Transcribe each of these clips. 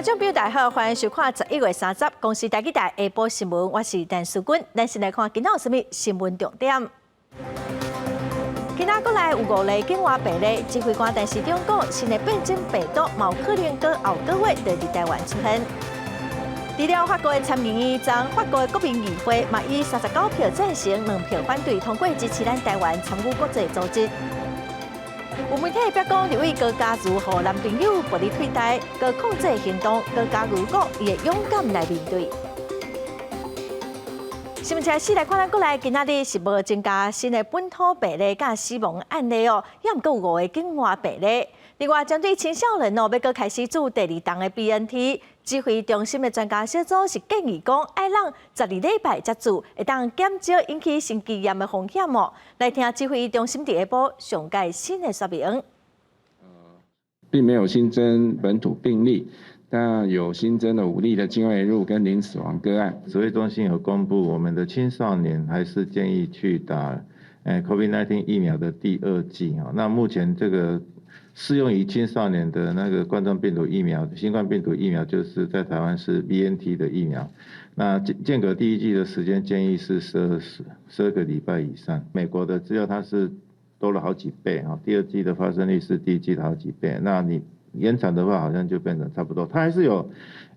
眾朋友大家好，歡迎收看11月30公視台語台下晡新聞，我是陳淑君。咱先來看今仔有啥物新聞重點。今仔國內有五例境外病例，指揮官陳時中講，新的變種病毒嘛有可能閣後個月就佇台灣出現。除了法國的參議院，昨法國的國民議會嘛以39票贊成、2票反對通過支持咱台灣參與國際組織。有媒體報講，立委高嘉瑜予男朋友暴力對待，閣抗爭行動，高嘉瑜講伊會勇敢來面對。新聞開始來看，咱國內今仔日是無增加新的本土病例佮死亡案例哦，猶毋過有五个境外病例。另外，針對青少年哦，欲閣開始注第二筒的 BNT，指揮中心的專家小組是建議講，愛人12禮拜才注，會當減少引起心肌炎的風險哦。來聽指揮中心佇下晡上蓋新的說明。並沒有新增本土病例，但有新增的5例的境外移入跟零死亡個案。指揮中心有公布，我們的青少年還是建議去打COVID-19 疫苗的第二劑啊。那目前這個適用於青少年的那個冠狀病毒疫苗，新冠病毒疫苗就是在台灣是 BNT 的疫苗。那間隔第一劑的時間建議是12個禮拜以上。美國的資料它是多了好幾倍啊，第二劑的發生率是第一劑的好幾倍。那你延長的話，好像就變成差不多，它還是有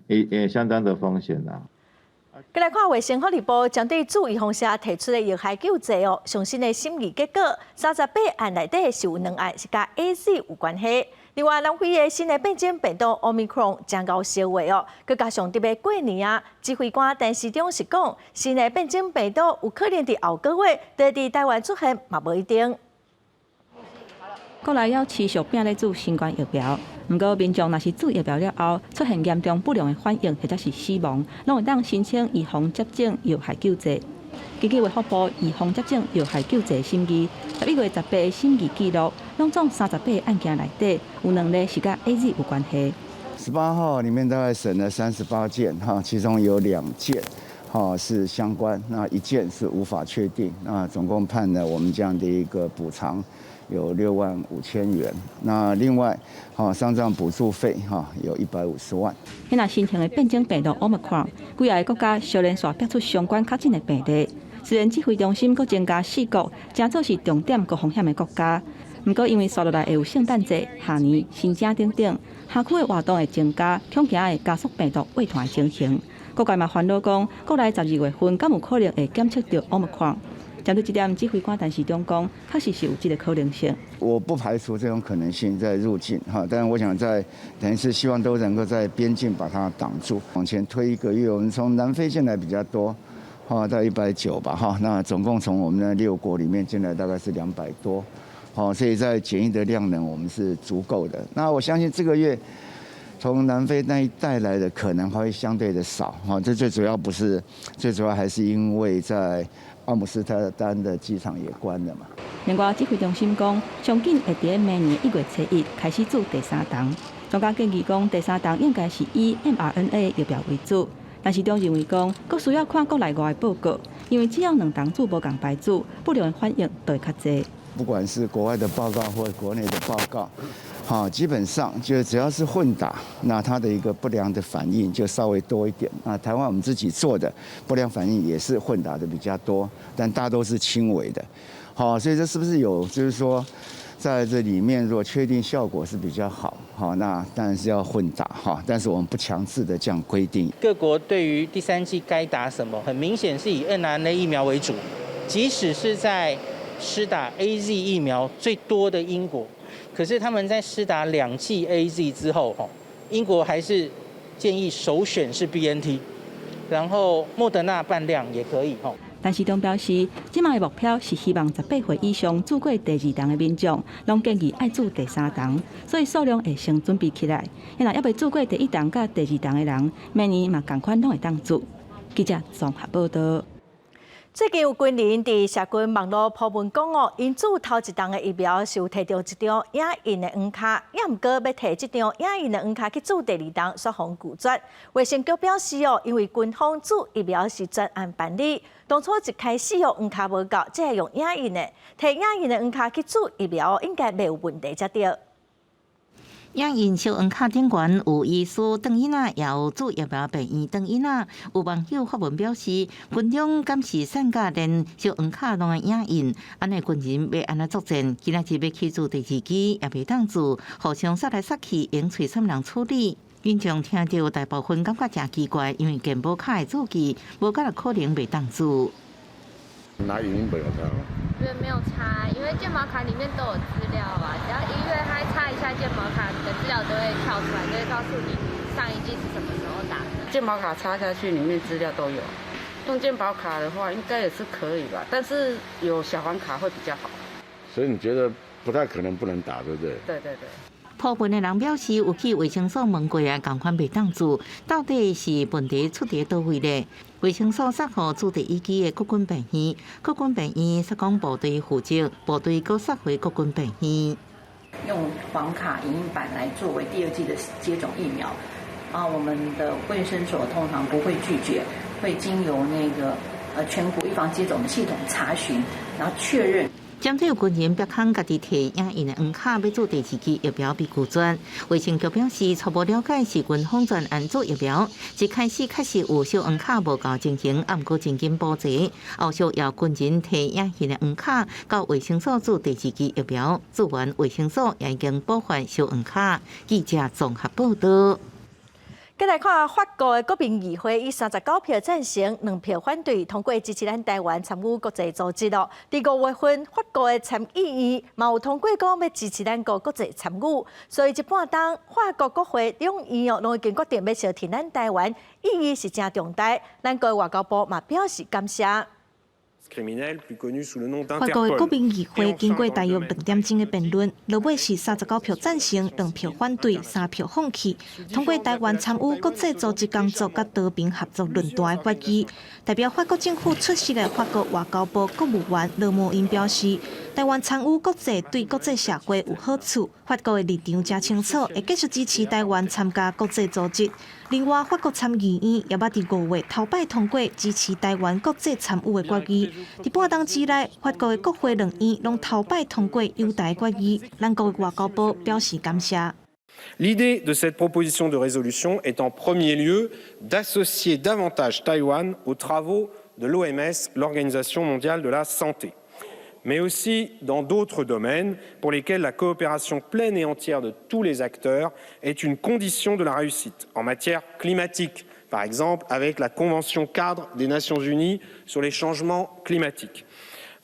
一相當的風險啦。閣來看衛生福利部針對注預防射提出的藥械救濟哦，上新的審議結果，38案內底是有兩案是佮 AZ 有關係。另外，南非的新的變種病毒 Omicron 誠𠢕相話哦，閣加上特別過年啊，指揮官陳時中是講，新的變種病毒有可能佇後個月就佇台灣出現，嘛無一定。國內猶持續拼咧注新冠疫苗，毋過民眾若是注疫苗了後出現嚴重不良的反應或者是死亡，攏會當申請預防接種藥械救濟。根據衛福部預防接種藥械救濟審議，11月18的審議記錄，攏總38個案件內底，有兩例是佮 AZ 有關係。 18號裡面大概審了38件，哈，其中有兩件，哈是相關，那一件是無法確定，那總共判了我們這樣的一個補償。有6萬5千元，那另外，哈喪葬補助費哈有150萬。那新型的變種病毒 Omicron，幾个國家相連紲爆出相關確診的病例。雖然指揮中心閣增加四國，誠做是重點高風險的國家。毋過因為紲落來會有聖誕節、跨年、新正等等，社區的活動會增加，恐驚會加速病毒匯傳的情形。各界嘛煩惱講，國內12月份敢有可能會檢測著 Omicron？針對這點，指揮官陳時中講，確實是有這個可能性。我不排除這種可能性在入境哈，但我想在等於是希望都能夠在邊境把它擋住。往前推一個月，我們從南非進來比較多，哈，到190吧，哈，那總共從我們的六國裡面進來大概是200多，好，所以在檢疫的量能我們是足夠的。那我相信這個月從南非那一帶來的可能會相對的少，哈，這最主要不是，最主要還是因為在阿姆斯特丹的機場也關了嘛。另外，指揮中心講，上緊會佇明年1月初1開始注第三筒。專家建議講，第三筒應該是以 mRNA 疫苗為主，但是中認為講，閣需要看國內外的報告，因為只要兩筒注無仝牌子，不良反應就會較濟。不管是國外的報告或國內的報告，哈，基本上就只要是混打，那它的一個不良的反應就稍微多一點。那台灣我們自己做的不良反應也是混打的比較多，但大多是輕微的。好，所以這是不是有就是說，在這裡面如果確定效果是比較好，好，那當然是要混打哈，但是我們不強制的這樣規定。各國對於第三劑該打什麼，很明顯是以 mRNA 疫苗為主，即使是在施打 AZ 疫苗最多的英國，可是他們在施打兩劑 AZ 之後，英國還是建議首選是 BNT，然後莫德納半量也可以。陳時中表示，這擺的目標是希望18歲以上注過第二筒的民眾，攏建議愛注第三筒，所以數量會先準備起來。若猶未注過第一筒佮第二筒的人，明年嘛仝款攏會當注。記者綜合報道。最近有軍人佇社群網路 po 文講哦，𪜶注頭一筒的疫苗是有提著一張影印的黃卡，猶毋過欲提這張影印的黃卡去注第二筒，煞予拒絕。衛生局表示哦，因為軍方注疫苗是專案辦理，當初一開始哦黃卡無夠，才會用影印的，提影印的黃卡去注疫苗，應該袂有問題才對。影印小黃卡頂懸有醫師轉囡仔，也有注疫苗病院轉囡仔。有網友發文表示，軍中敢是散甲連小黃卡攏愛影印，按呢軍人欲按怎作戰？今仔日欲去注第二劑也袂當注，互相殺來殺去，應揣啥物人處理？民眾聽著大部分感覺誠奇怪，因為健保卡的注記無敢若可能袂當注。拿影印本有差嗎？覺得沒有差，因為健保卡裡面都有資料啊，只要醫院他插一下健保卡，你的資料都會跳出來，都會告訴你上一劑是什麼時候打的。健保卡插下去，裡面資料都有。用健保卡的話，應該也是可以吧？但是有小黃卡會比較好。所以你覺得不太可能不能打，對不對？對對對。部分的人表示有去衛生所問過啊，仝款袂當注，到底是問題出佇佗位咧？衛生所煞予注第一劑的國軍病院，國軍病院煞講部隊負責，部隊閣煞回國軍病院。用黃卡影印版來作為第二劑的接種疫苗，啊，我們的衛生所通常不會拒絕，會經由那個全國預防接種的系統查詢，然後確認。針對有軍人逼空家己提影印的黃卡欲注第二劑疫苗被拒絕，衛生局表示初步了解是軍方專案注疫苗，一開始確實有小黃卡無夠情形，毋過真緊補齊，後續由軍人提影印的黃卡到衛生所注第二劑疫苗，注完衛生所也已經補發小黃卡。記者綜合報道。繼來看法國的國民議會以39票贊成、2票反對通過支持咱台灣參與國際組織囉。佇5月份，法國的參議院嘛有通過講欲支持咱國國際參與，所以這半冬法國國會兩院哦，攏已經決定欲相挺咱台灣，意義是誠重大。咱國外交部嘛表示感謝。法國的國民議會經過大約2點鐘的辯論，落尾是39票贊成、2票反對、3票放棄，通過台灣參與國際組織工作佮和平合作論壇的決議。代表法國政府出席的法國外交部國務員勒莫因表示，台灣參與國際對國際社會有好處，法國的立場誠清楚，會繼續支持台灣參加國際組織。另外，法國參議院也捌佇5月頭擺通過支持台灣國際參與的決議。佇半冬之內，法國的國會兩院攏頭擺通過友台決議，咱國外交部表示感謝。 L'idée de cette proposition de résolution est en premier lieu d'associer davantage Taïwan aux travaux de l'OMS, l'Organisation mondiale de la santé, mais aussi dans d'autres domaines pour lesquels la coopération pleine et entière de tous les acteurs est une condition de la réussite. En matière climatique, par exemple, avec la Convention cadre des Nations unies sur les changements climatiques.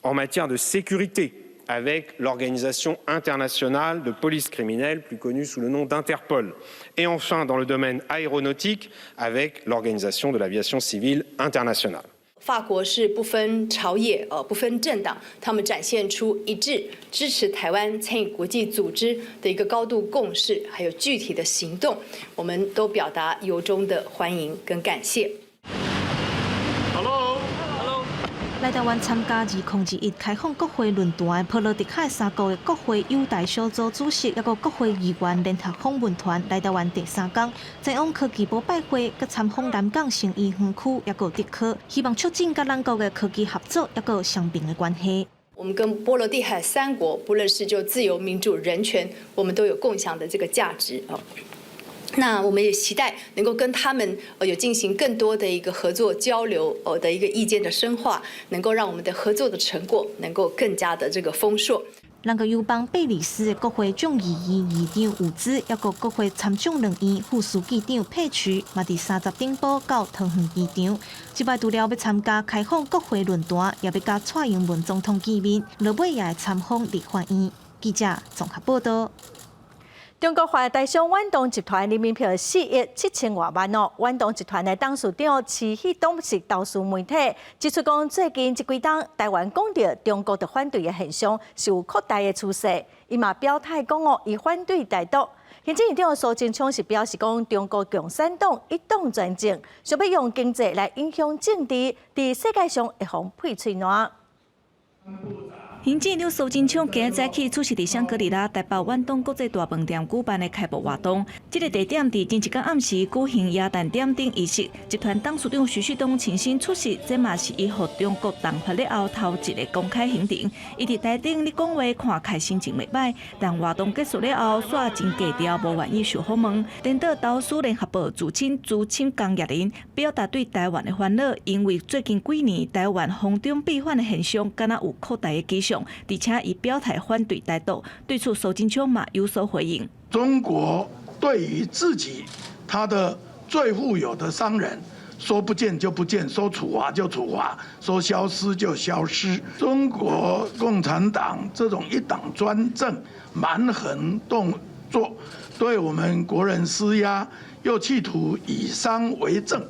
En matière de sécurité, avec l'Organisation internationale de police criminelle, plus connue sous le nom d'Interpol. Et enfin, dans le domaine aéronautique, avec l'Organisation de l'aviation civile internationale. 法國是不分朝野，不分政黨，他們展現出一致支持台灣參與國際組織的一個高度共識，還有具體的行動，我們都表達由衷的歡迎跟感謝。 Hello，Hello。來台灣參加2021開放國會論壇的波羅的海三國的國會友台小組主席，抑閣國會議員聯合訪問團來台灣第三工，前往科技部拜會，佮參訪南港生醫園區，抑閣竹科，希望促進佮咱國的科技合作，抑閣雙邊的關係。我們跟波羅的海三國，不論是就自由、民主、人權，我們都有共享的這個價值哦。那我們也期待能夠跟他們有進行更多的一個合作交流，的一個意見的深化，能夠讓我們的合作的成果能夠更加的這個豐碩。咱國友邦貝里斯的國會眾議院議長伍茲，抑閣國會參眾兩院副書記長佩奇，嘛佇30頂晡到桃園機場。這擺除了欲參加開放國會論壇，也欲佮蔡英文總統見面，落尾也會參訪立法院。記者綜合報道。中國台商遠東集團人民幣4億7千外萬哦。遠東集團的董事長徐旭東是投書媒體指出講，最近這幾冬台灣講著中國就反對的現象是有擴大的趨勢。伊嘛表態講哦，伊反對台獨。行政院長蘇貞昌是表示講，中國共產黨一黨專政，想欲用經濟來影響政治，佇世界上會予人屁喙瀾。行政院長蘇貞昌今早起出席佇香格里拉台北遠東國際大飯店舉辦的開幕活動。這个地點佇前一工暗時舉行耶誕點燈儀式，集團董事長徐旭東親身出席，這嘛是伊予中國重罰了後頭一个公開行程。伊佇台頂咧講話，看起來心情袂䆀，但活動結束了後，煞真低調，無願意受訪問。顛倒投書聯合報主審主審江業林表達對台灣的煩惱，因為最近幾年台灣逢中必反的現象，敢若有擴大的跡象。而且伊表態反對台獨，對此蘇貞昌嘛有所回應。中國對於自己他的最富有的商人，說不見就不見，說處罰就處罰，說消失就消失。中國共產黨這種一黨專政、蠻橫動作，對我們國人施壓，又企圖以商為政，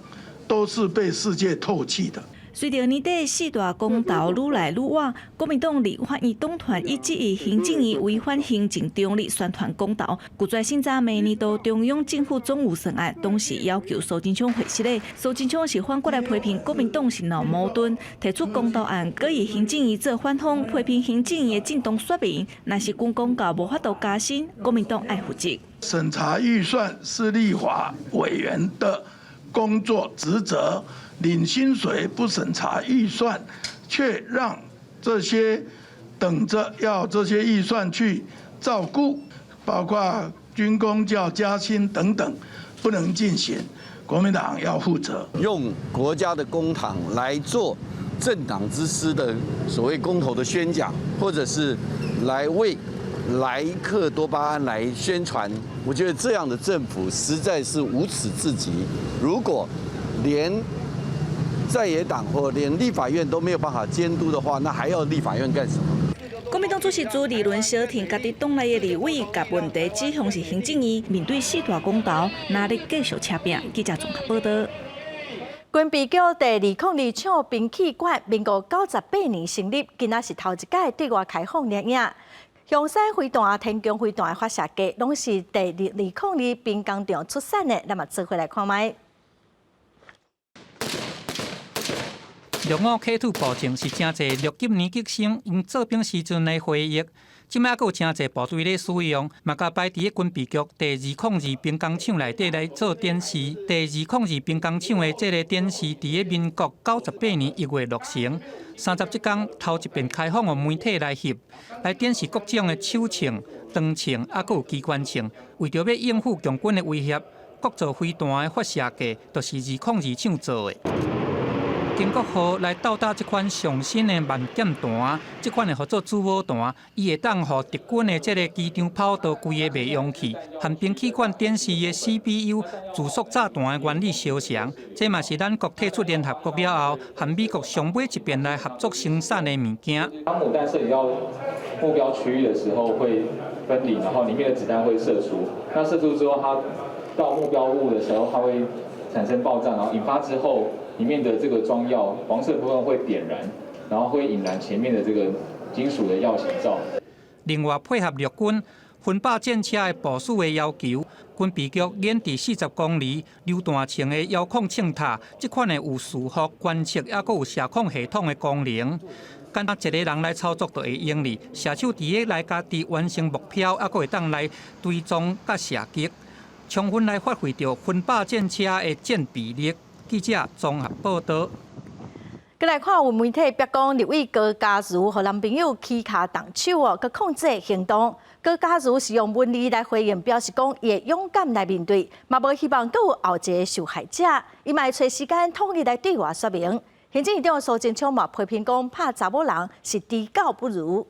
都是被世界唾棄的。隨著年底四大公投愈來愈晚，國民黨立法院黨團一質疑行政院違反行政中立宣傳公投，拒絕審查明年度中央政府總預算案，同時要求蘇貞昌回釋的。蘇貞昌是反過來批評國民黨是鬧矛盾，提出公投案，閣以行政院做反鋒，批評行政院的正當說明，若是軍公教無法度加薪，國民黨愛負責。審查預算是立法委員的工作職責。領薪水不審查預算，卻讓這些等着要這些預算去照顧，包括軍公教加薪等等，不能進行。國民黨要負責，用國家的公帑來做政黨之私的所謂公投的宣講，或者是來為萊克多巴胺來宣傳。我覺得這樣的政府實在是無恥至極。如果連在野黨或連立法院都沒有辦法監督的話，那還要立法院幹什麼？國民黨主席朱立倫相挺家己黨內的立委，共問題指向是行政院面對四大公投，哪裡繼續扯拚？記者綜合報道。軍備局第202廠兵器館，民國98年成立，今仔是頭一擺對外開放攝影。雄山飛彈、天弓飛彈的發射架，攏是第202兵工廠出產的，咱嘛做伙來看覓。陸五 K2 步槍是誠濟陸軍年級生𪜶做兵時陣的回憶。這擺閣有誠濟部隊咧使用，嘛共擺佇咧軍備局第202兵工廠內底來做展示。第202兵工廠的這个展示，佇咧民國98年1月落成，30這工頭一遍開放予媒體來翕，來展示各種的手槍、長槍，猶閣有機關槍。為著欲應付共軍的威脅，國造飛彈的發射架，就是202廠做的。建國號來鬥打這款上新的萬劍彈，這款的號做子母彈，伊會當予敵軍的這个機場跑道規个袂用去，和兵器館展示的 CPU 自速炸彈的原理相像。這嘛是咱國退出聯合國了後，和美國上尾一遍來合作生產的物件。當母彈射擊到目標區域的時候會分離，然後裡面的子彈會射出。那射出之後，它到目標物的時候，它會產生爆炸，然後引發之後。裡面的這個裝藥黃色部分會點燃，然後會引燃前面的這個金屬的藥型罩。另外配合陸軍分靶戰車的部署的要求，軍備局研製40公里榴彈槍的遙控秤塔，這款的有伺服觀測，猶閣有射控系統的功能。簡單一个人來操作就會用哩，射手佇咧來家己完成目標，猶閣會當來追蹤佮射擊，充分來發揮著分靶戰車的戰備力。記者綜合報道。閣來看有媒體曝光，立委高嘉瑜予男朋友起跤動手哦，閣控制行動。高嘉瑜是用文字來回應，表示講伊會勇敢來面對，嘛無希望閣有後一个受害者。伊嘛會揣時間統一來對外說明。行政院長蘇貞昌嘛批評講，拍查某人是豬狗不如。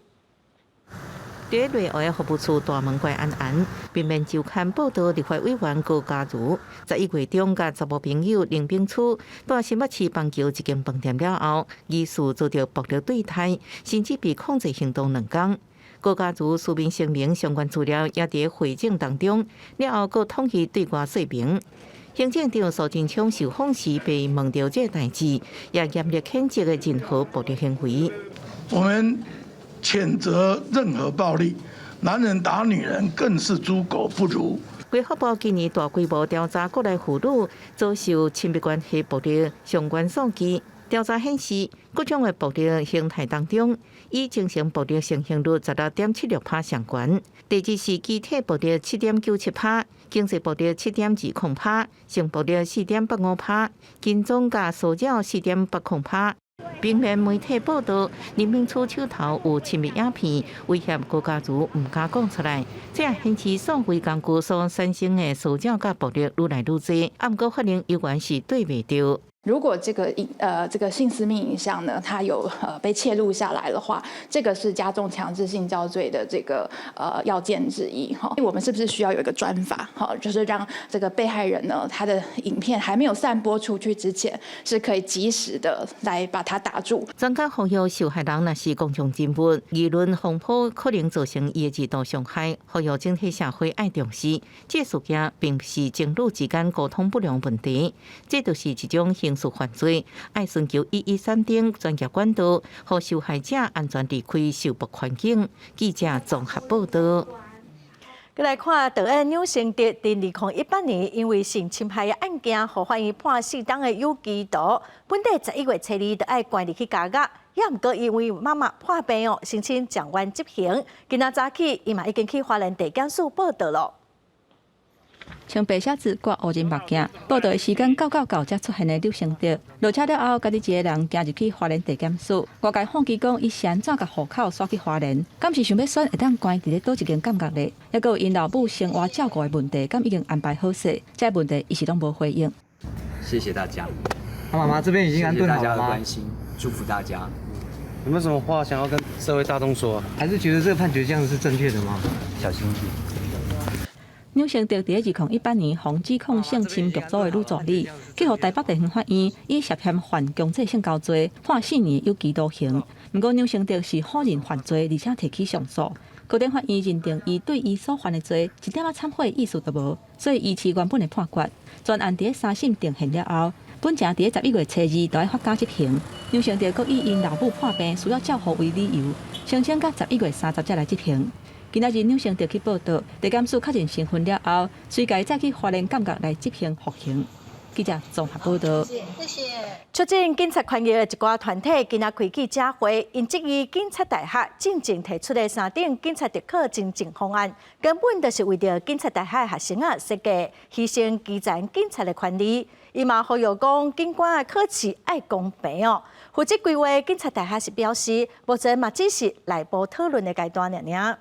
佇內外服務處大門關絢絢，平面週刊報導，立法委員高嘉瑜11月中佮查某朋友林秉樞蹛新北市板橋一間飯店了後，疑似遭著暴力對待，甚至被控制行動兩工。高嘉瑜書面聲明相關資料也佇會證當中，了後閣統一對外說明。行政長蘇貞昌受訪時被問著這个代誌，也嚴厲譴責的任何暴力行為。我們譴責任何暴力，男人打女人更是豬狗不如。衛福部今年大規模調查國內婦女遭受親密關係暴力相關數據。調查顯示，各種的暴力形態當中，以精神暴力盛行率16.76%上懸，第二是肢體暴力7.97%，經濟暴力7.20%，性暴力4.85%，跟蹤佮騷擾4.80%。平面媒體報道，林明初手頭有親密影片，威脅高嘉瑜毋敢講出來，這也顯示數位工具所產生的騷擾佮暴力愈來愈濟，毋過法令猶原是對袂著。如果這個性私密影像呢，它有被竊錄下來的話，這個是加重強制性交罪的這個要件之一哈。我們是不是需要有一個專法？哈，就是讓這個被害人呢，他的影片還沒有散播出去之前，是可以及時的來把它打住。專家呼籲受害人若是公眾人物，輿論風波可能造成伊的二度傷害，呼籲整體社會愛重視。這個事件並不是情侶之間溝通不良問題，這就是一種刑事犯罪，愛尋求113等專業管道，予受害者安全離開受暴環境。記者綜合報道。閣來看導演鈕承澤，佇2018年因為性侵害的案件，予法院判4冬的有期徒。本底11月初2就愛關入去監獄，也毋過因為媽媽破病哦，申請暫緩執行。今仔早起，伊嘛已經去花蓮地檢署報到囉。穿白寫字、掛烏人目鏡，報到的時間到到到才出現的鈕承澤，落車了後，家己一个人行入去花蓮地檢署。外界好奇講，伊是按怎共戶口徙去花蓮？敢是想欲選會當關佇咧佗一間監獄咧？抑閣有𪜶老母生活照顧的問題，敢已經安排好勢？這個問題伊是攏無回應。謝謝大家。他媽媽這邊已經安頓好了嗎？謝謝大家的關心，祝福大家。有沒有什麼話想要跟社會大眾說？還是覺得這個判決這樣子是正確的嗎？小心一點。鈕承澤佇2018年，予指控性侵劇組的女助理，去予台北地方法院以涉嫌犯強制性交罪判4年有期徒刑。毋過鈕承澤是否認犯罪，而且提起上訴。高等法院認定伊對伊所犯的罪一點仔懺悔意思都無，所以維持原本的判決。全案佇咧三審定讞了後，本正佇咧11月初2就愛發監執行。鈕承澤閣以𪜶老母破病需要照護為理由，申請到11月30才來執行。今仔日鈕承澤去報到，地檢署確認身份了後，隨共載去花蓮監獄來執行服刑。記者綜合報道。謝謝。促進警察權益的一寡團體今仔開記者會，𪜶質疑警察大學進前提出的三等警察特考甄進方案，根本就是為著警察大學學生仔設計，犧牲基層警察的權利。伊嘛呼籲講，警官的考試愛公平哦。負責規劃警察大學是表示，目前嘛只是內部討論的階段爾爾。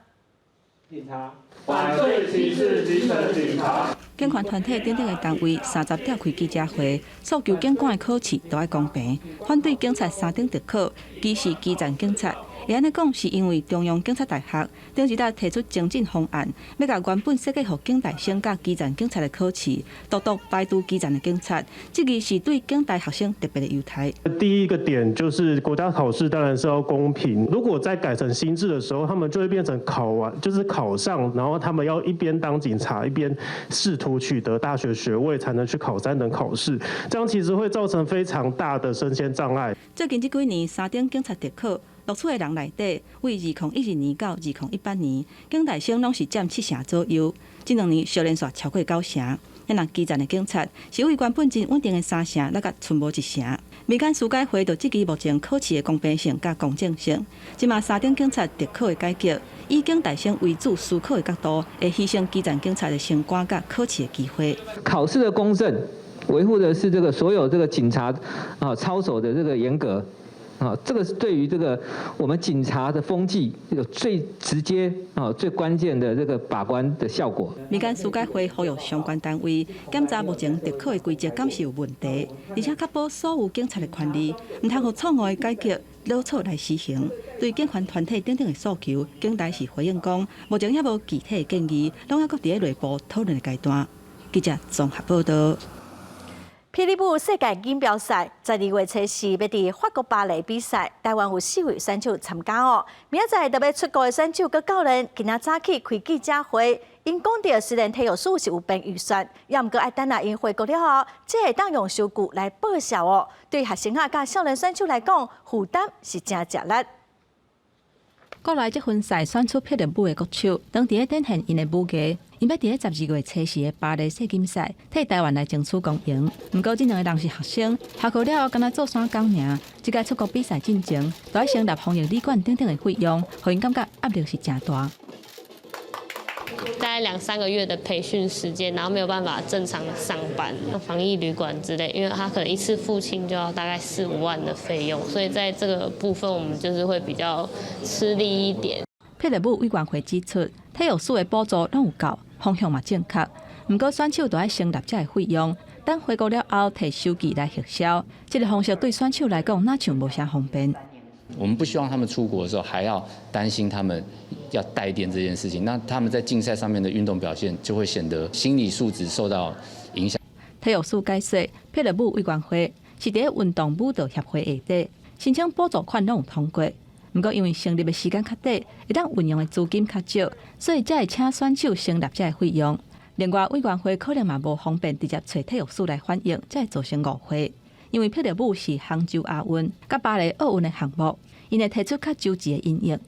警察反對歧視基層警察。警權團體等等的單位30召開記者會，訴求警官的考試都愛公平，反對警察三等特考，歧視基層警察。會按呢講，是因為中央警察大學頂一日提出精進方案，欲共原本設計予警大生佮基層警察的考試，獨獨排除基層的警察，這個是對警大學生特別的優待。第一個點就是國家考試當然是要公平，如果再改成新制的時候，他們就會變成考完就是考上，然後他們要一邊當警察，一邊試圖取得大學學位，才能去考三等考試，這樣其實會造成非常大的升遷障礙。最近這幾年，三等警察特考錄取的人內底，為2012年到2018年，警大生攏是佔7成左右。這兩年相連續超過9成。若基層的警察是為原本真穩定的3成，落甲賰無1成。民間司改會就質疑目前考試的公平性佮公正性。這馬三等警察特考的改革，以警大生為主思考的角度，會犧牲基層警察的升官佮考試的機會。考試的公正，維護的是這個所有這個警察啊操守的這個嚴格。啊，這個是對於這個我們警察的風紀有最直接啊、最關鍵的這個把關的效果。民間司改會呼籲相關單位檢查目前特考的規則，敢是有問題，而且確保所有警察的權利，毋通予錯誤的改革老錯來施行。對警權團體等等的訴求，警大是回應講，目前猶無具體的建議，攏猶閣佇咧內部討論的階段。記者綜合報道。霹靂舞世界錦標賽12月初4欲佇法國巴黎比賽，台灣有四位選手參加哦。明仔載就欲出國的選手佮教練，今仔早起開記者會，𪜶講著雖然體育署是有編預算，也毋過愛等下𪜶回國了後，才會當用收據來報銷哦。對學生仔佮少年選手來講，負擔是誠吃力。國內積分賽選出霹靂舞的國手，當佇咧展現𪜶的舞藝， 𪜶欲佇咧12月初四的巴黎世錦賽替台灣來爭取光榮。毋過，這兩个人是學生，下課了後敢若做散工爾。這屆出國比賽進前，都愛成立防疫旅館等等的費用，予𪜶感覺壓力是誠大。大概兩三個月的培訓時間，然後沒有辦法正常上班，防疫旅館之類，因為他可能一次付清就要大概四五萬的費用，所以在這個部分我們就是會比較吃力一點。霹靂舞委員會指出，體育署的補助攏有夠，方向嘛正確，毋過選手都愛承擔這个費用，等回國了後提收據來核銷，這个方式對選手來講，若像無啥方便。我們不希望他們出國的時候還要擔心他們要帶電這件事情，那他們在競賽上面的運動表現就會顯得心理素質受到影響。體育署解釋，霹靂舞委員會是佇咧運動舞蹈協會下底申請補助款攏有通過，毋過因為成立的時間較短，會當運用的資金較少，所以才會請選手承擔這个費用。另外，委員會可能嘛無方便直接揣體育署來反映，才會造成誤會。因為霹靂舞是杭州亞運佮巴黎奧運的項目，𪜶會提出較周全的因應。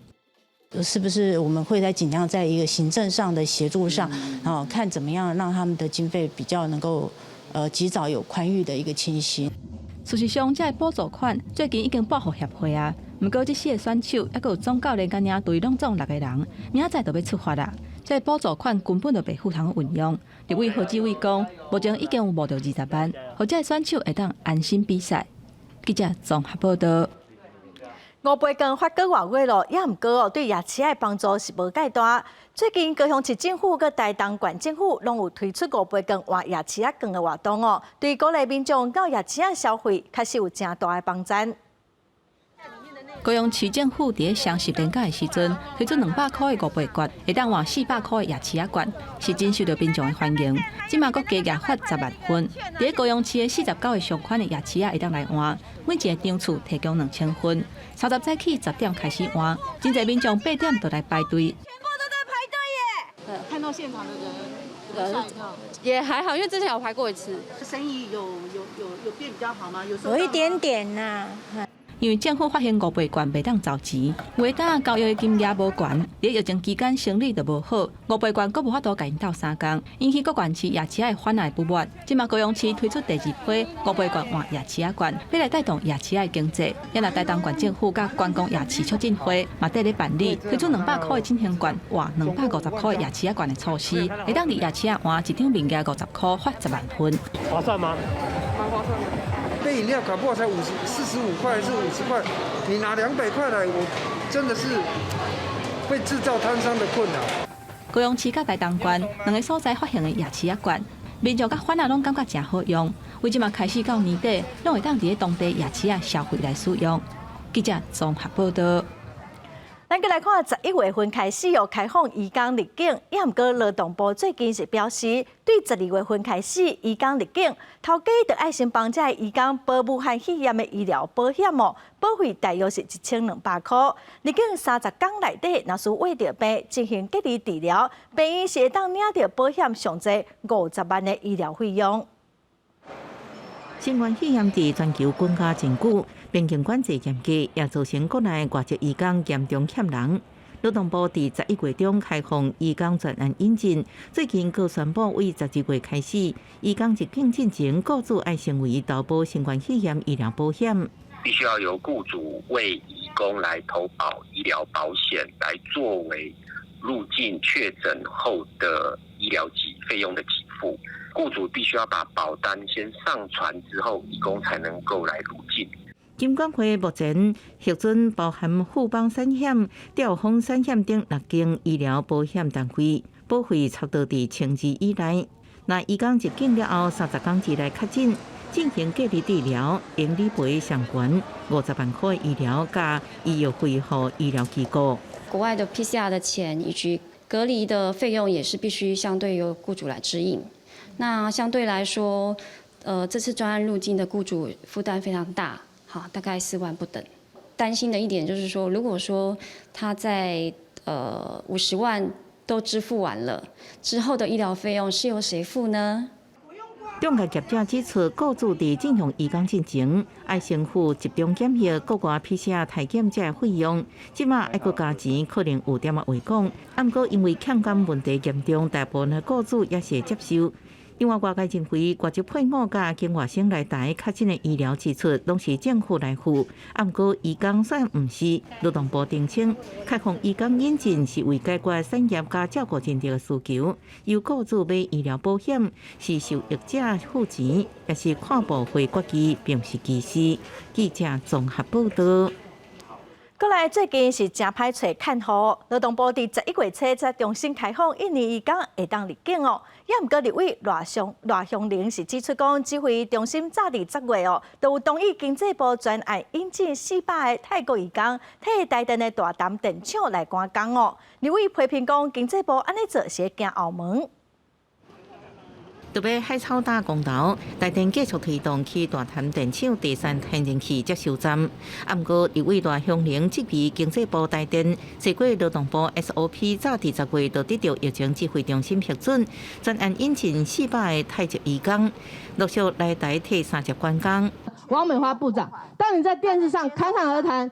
是不是我們會在盡量在一個行政上的協助上，然後看怎麼樣讓他們的經費比較能夠，及早有寬裕的一個情形。事實上，這个補助款最近已經撥予協會啊。毋過，這四个選手，猶閣有總教練佮領隊，攏總六个人，明仔載就欲出發啦。這个補助款根本就袂赴通運用。立委何志偉講，目前已經有募著20萬，予這个選手會當安心比賽。記者綜合報道。五倍券發閣外月咯，也毋過哦，對夜市的幫助是無蓋大。最近高雄市政府佮台東縣政府攏有推出五倍券換夜市仔券的活動哦，對鼓勵民眾到夜市仔消費，確實有誠大的幫贊。高雄市政府佇咧雙十連假的時陣，推出200箍的五倍券，會當換400箍的夜市仔券，是真受著民眾的歡迎。這馬閣加額發10萬份，佇咧高雄市的49个相款的夜市仔會當來換，每一个場次提供2000份。30早起10點開始換，真濟民眾8點就來排隊。全部都在排隊耶！看到現場的人，嚇一跳。也還好，因為之前有排過一次。生意有變比較好嗎？有有一點點吶。因為政府發行五倍券袂當籌錢，有的當交易的金額無懸，佇疫情期間生理就無好，五倍券閣無法度共𪜶鬥相共，引起各縣市夜市仔的番仔不滿。這馬高雄市推出第二批五倍券換夜市仔券，欲來帶動夜市仔的經濟。也若台東縣政府佮觀光夜市促進會嘛綴咧辦理，推出200箍的振興券換250箍的夜市仔券的措施，會當佇夜市仔換一張面額50箍，發10萬份。划算嗎？蠻划算的。杯飲料搞不好才45塊還是50塊，你拿200塊來，我真的是會製造攤商的困擾。高雄市佮台東縣兩个所在發行的夜市仔券，民眾佮番仔攏感覺誠好用，為這馬開始到年底，攏會當佇咧當地夜市仔消費來使用。記者綜合報道。咱閣來看，11月份開始有開放移工入境，也毋過勞動部最近是表示，對12月份開始移工入境，頭家著愛先幫這个移工保武漢肺炎的醫療保險哦，保費大約是1200箍。入境30天內底，若是患著病進行隔離治療，病院是會當領著保險上濟50萬的醫療費用。新冠肺炎佇全球滾加真久，邊境管制嚴格，也造成國內外籍移工嚴重欠人。勞動部佇11月中開放移工專案引進，最近閣宣布為12月開始，移工入境進前，雇主愛先為投保新冠肺炎醫療保險。必須要由雇主為移工來投保醫療保險，來作為入境確診後的醫療給費用的給付。雇主必須要把保單先上傳之後，移工才能夠來入境。金管會目前核准包含富邦產險、兆豐產險等六間醫療保險單位，保費差不多佇1200以內。若移工入境了後，30天之內確診，進行隔離治療，應理賠上懸50萬塊醫療佮醫藥費予醫療機構。國外的 PCR 的錢以及隔離的費用也是必須相對由雇主來支應。那相對來說，這次專案入境的雇主負擔非常大，好，大概4萬不等。擔心的一點就是說，如果說他在50萬都支付完了之後的醫療費用是由誰付呢？中介業者指出，雇主佇進行移工進前，愛先付集中檢疫、國外 PCR 篩檢這個費用，這馬愛閣加錢，可能有點仔話講。毋過因為欠工問題嚴重，大部分的雇主也是會接受。另外，外界認為外籍配偶佮境外生來台確診的醫療支出，攏是政府來付。毋過，移工煞毋是。勞動部澄清，開放移工引進是為解決產業佮照顧人力的需求，由雇主買醫療保險是受益者付錢，也是看部會決議，並毋是歧視。記者綜合報道。過來最近是誠歹揣看護，勞動部佇11月初才重新開放印尼移工會當入境哦。也毋過立委賴香伶是指出講，指揮中心早佇10月哦，就有同意經濟部專案引進400個泰國移工，替台電的大潭電廠來趕工哦。立委批評講，經濟部按呢做是行後門。特別海草礁公投，台電繼續推動起大潭電廠第三天然氣接收站。毋過立委賴香伶質疑經濟部台電，經過勞動部 SOP 早佇10月就得到疫情指揮中心批准，專案引進400個泰籍移工，陸續來台替三接趕工。王美花部長，當你在電視上侃侃而談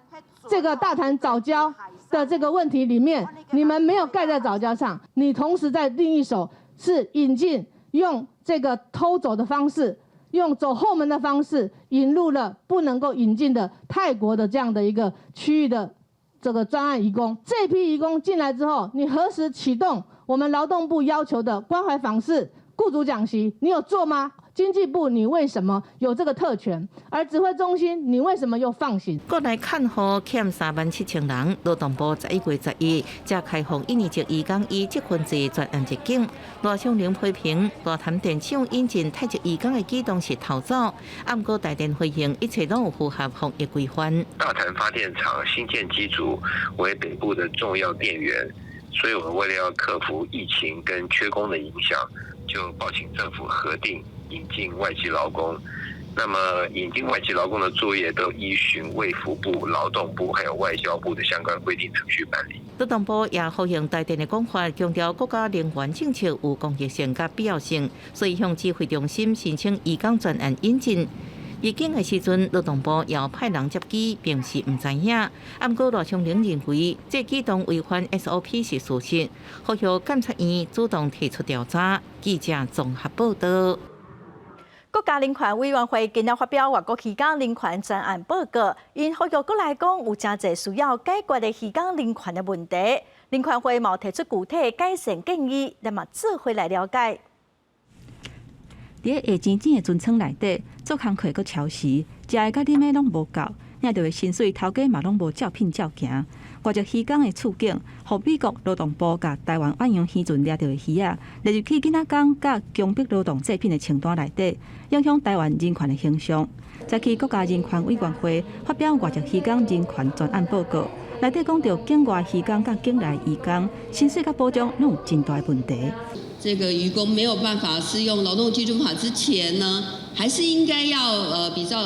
這個大潭藻礁的這個問題裡面，你們沒有蓋在藻礁上，你同時在另一手是引進用這個偷走的方式，用走後門的方式引入了不能夠引進的泰國的這樣的一個區域的這個專案移工。這批移工進來之後，你何時啟動我們勞動部要求的關懷訪視、雇主講習？你有做嗎？經濟部，你為什麼有這個特權？而指揮中心，你為什麼又放行？國內看護欠37,000人，勞動部11月11才開放印尼籍移工以積分制專案入境。賴香伶批評大潭電廠引進泰籍移工的舉動是偷走，毋過台電回應一切攏有符合防疫規範。大潭發電廠新建機組為北部的重要電源，所以我們為了要克服疫情跟缺工的影響，就報請政府核定引進外籍勞工。那麼引進外籍勞工的作業都依循衛福部、勞動部還有外交部的相關規定程序辦理。勞動部也呼應台電的講法，強調國家能源政策有公益性佮必要性，所以向指揮中心申請移工專案引進。入境的時陣，勞動部也派人接機，並毋是毋知影。毋過賴香伶認為，這舉動違反 SOP 是事實，呼籲監察院主動提出調查。記者綜合報道。國家人權委員會今日發表外國漁工人權專案報告，𪜶呼籲國內講有誠濟需要解決的漁工人權的問題，人權會嘛提出具體改善建議，咱嘛做伙來了解。佇下錢錢的船艙內底做工課閣超時，食的佮飲的攏無夠，領著的薪水頭家嘛攏無照聘照行。外籍漁工的處境，予美國勞動部共台灣遠洋漁船掠著的魚仔，列入去囡仔工佮強迫勞動製品的清單內底，影響台灣人權的形象。早起國家人權委員會發表外籍漁工人權專案報告，內底講著境外漁工佮境內漁工薪水佮保障攏有真大的問題。這個漁工沒有辦法適用勞動基準法之前呢，還是應該要比照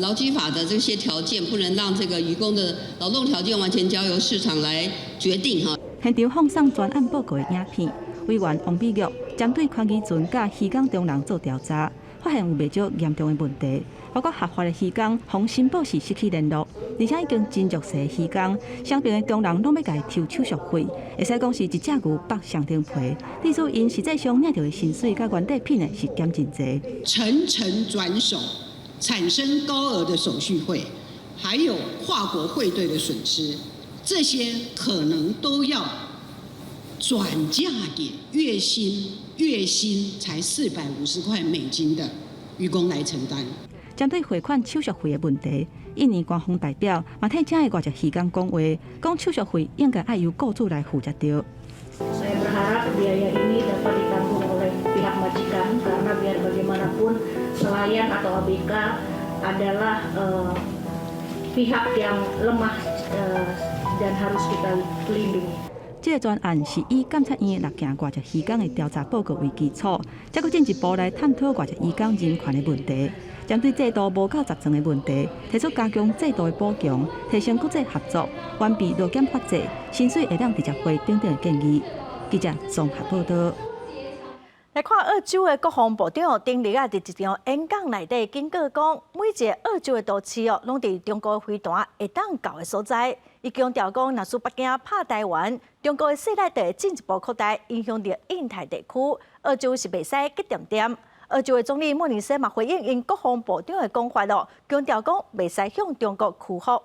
勞基法的這些條件，不能讓這個漁工的勞動條件完全交由市場來決定哈。現場放送專案報告的影片，委員王美玉針對寬漁船佮漁港中人做調查，發現有袂少嚴重的問題，包括合法的漁工予申報時失去聯絡，而且已經真弱勢的漁工，雙爿的中人攏欲共伊抽手續費，會使講是一隻牛剝雙層皮。至於𪜶實際上領著的薪水佮原底品的是減真濟。層層轉手，產生高額的手續費，還有跨國匯兌的損失，這些可能都要轉嫁給月薪才450塊美金的漁工來承擔。針對匯款手續費的問題，印尼官方代表嘛替遮的外籍漁工講話，講手續費應該愛由雇主來負才對。 Saya berharap biaya ini dapat ditanggung oleh pihak majikan karena biar bagaimanapun nelayan atau ABK adalah pihak yang lemah dan harus kita lindungi. 這個專案是以監察院的六件外籍漁工的調查報告為基礎，才閣進一步來探討外籍漁工人權的問題。針對制度無夠齊全的問題，提出加強制度的補強、提升國際合作、完備勞檢法制、薪水會當直接匯等等的建議。記者綜合報道。來看澳洲的國防部長頂日啊，佇一場演講內底警告講，每一個澳洲的都市哦，攏佇中國飛彈會當到的所在。伊強調講，若是北京拍台灣，中國的勢力就會進一步擴大，影響著印太地區。澳洲是袂使閣恬恬。澳洲的總理莫里森嘛回應𪜶國防部長的講法咯，強調講袂使向中國屈服。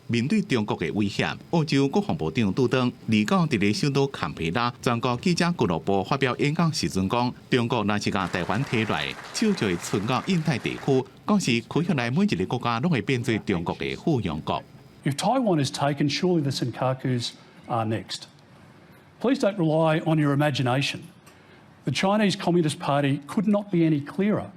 面對中國的威脅，澳洲國防部長杜頓29佇咧首都坎培拉全國記者俱樂部發表演講時陣講，中國若是共台灣提來，手就會伸到印太地區，講是區域內每一个國家攏會變做中國的附庸國。 If Taiwan is taken, surely the Senkakus are next. Please don't rely on your imagination. The Chinese Communist Party could not be any clearer.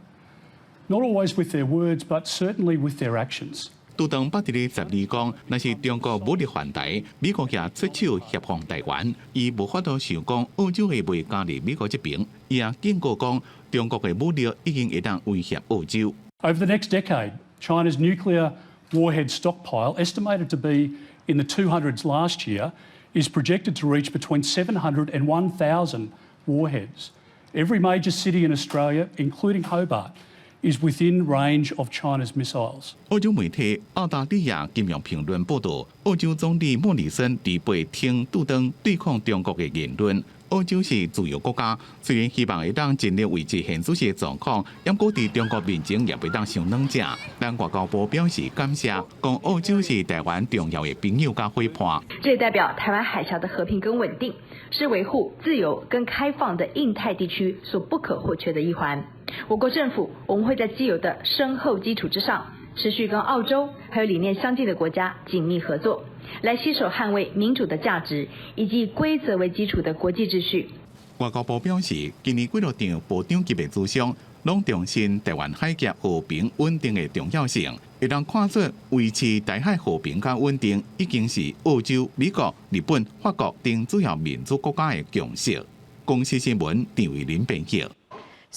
Not always with their words, but certainly with their actions. 杜頓捌佇咧12講，若是中國武力犯台，美國也出手協防台灣，伊無法度想講澳洲會袂加入美國這邊。伊也警告講，中國的武力已經會當威脅澳洲。 Over the next decade, China's nuclear warhead stockpile, estimated to be in the 200s last year, is projected to reach between 700 and 1,000 warheads. Every major city in Australia, including Hobart, is within range of China's missiles. 澳洲媒體澳大利亞金融評論報導，澳洲總理莫里森禮拜挺杜頓對抗中國的言論。澳洲是自由國家，雖然希望會當盡力維持現時的狀況，毋過佇中國面前也袂當傷軟正。但外交部表示感謝，講澳洲是台灣重要的朋友佮伙伴。這也代表台灣海峽的和平跟穩定，是維護自由跟開放的印太地區所不可或缺的一環。我國政府，我們會在既有的深厚基礎之上，持續跟澳洲還有理念相近的國家緊密合作，來攜手捍衛民主的價值以及規則為基礎的國際秩序。外交部表示，今年幾落場部長級的諮商，攏重申台灣海峽和平穩定的重要性，會當看出維持台海和平佮穩定，已經是澳洲、美國、日本、法國等主要民主國家的共識。公視新聞陳慧琳編輯。